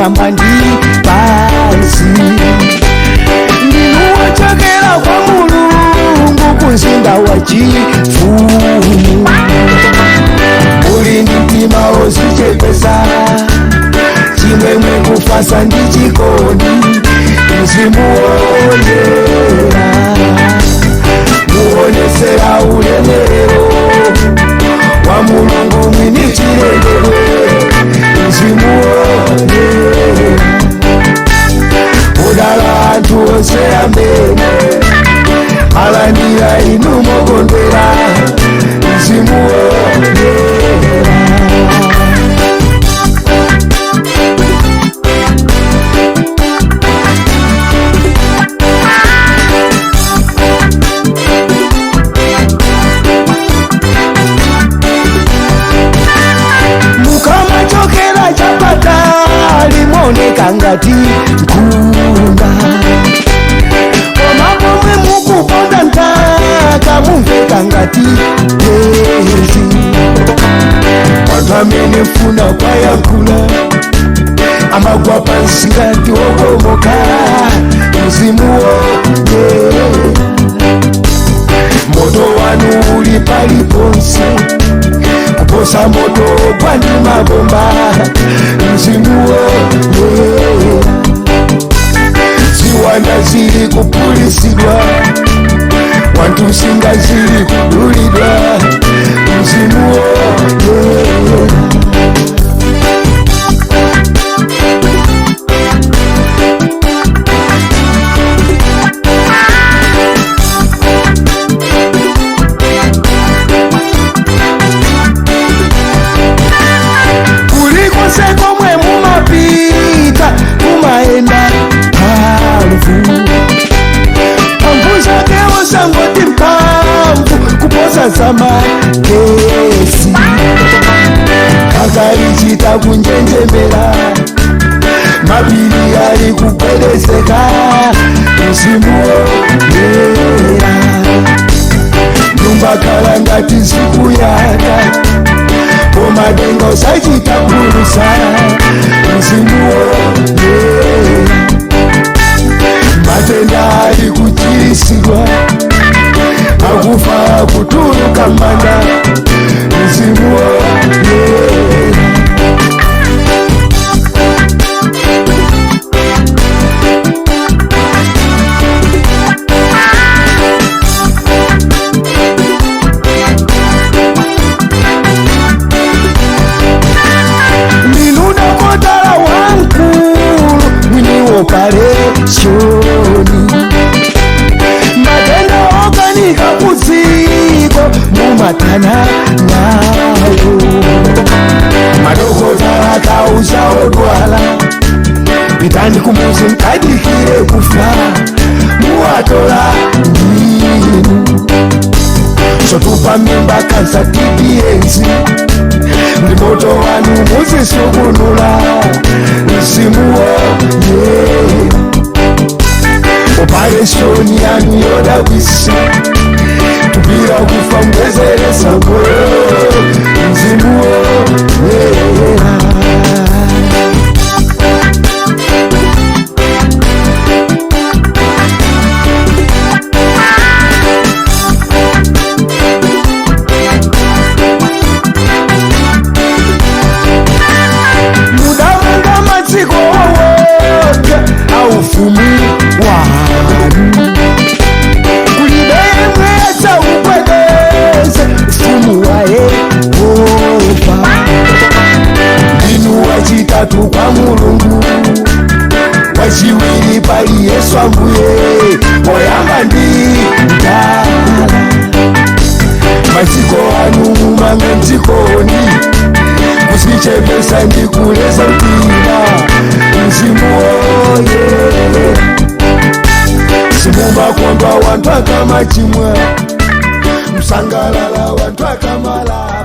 kumwamba ndi pansi. Ndinu wochokera kwa Mulungu kumzinda wa chifumu. Uli ndi mtima ozichepesa, chimwemwe kufasa ndi chikondi, mzimu woyera muonesera ulemerero wa Mulungu mwini chilengedwe, mzimu woyera udala anthu onse amene alandira inu mokondwera, mzimu woyera. Mukamachokera chapatali moneka ngati nkhunda, koma pomwe mukuponda nthaka mumveka ngati bezi. Anthu amene funa kwayankhula amagwa pansi ngati okomoka, mzimu woyera. Moto wanu uli paliponse kuposa moto kwani mabomba, mzimu woyera. Ziwanda zili kupulisidwa, wanthu singa zili kudulidwa, mzimu woyera. Kulikonse komwe mumapita kumayenda mphamvu, mphamvu zake osangoti mphamvu kuposa zamagesi. Kakalichita kunjenjemera, mapiri ali kugwedezeka, mzimu woyera. Nyumba kala ngati zikuyaka, koma denga usachita kulusa, mzimu woyera. Matenda ali kuchirisidwa, akufa kutuluka manda, mzimu woyera. Ndinu dokotala wamkulu mwini opareshoni, matenda okanika kudziko mumatana nawo. Madokotala akauza odwala, pitani kumuzi mkadikire kufa, muwatola ndinu. Sotupa mimba kansa TB ndi moto wanu muzisukunula, mzimu woyera. Opareshoni yanu yodabwisa, tupira kufa mbwezeresa moyo, mzimu woyera. Mudamanga madziko owopya aufumu wanu, kulibe yemwe asaugwedeze ufumu wa Yehova. Ndinu wachitatu kwa Mulungu, wachiwiri pali Yesu Ambuye, poyamba ndi mdala. Maziko anu mumanga mdzikoni, kusichepesa ndi kuleza mtima, mzimu woyera. Simumakondwa wanthu akamachimwa, msangalala wanthu akamalakwa.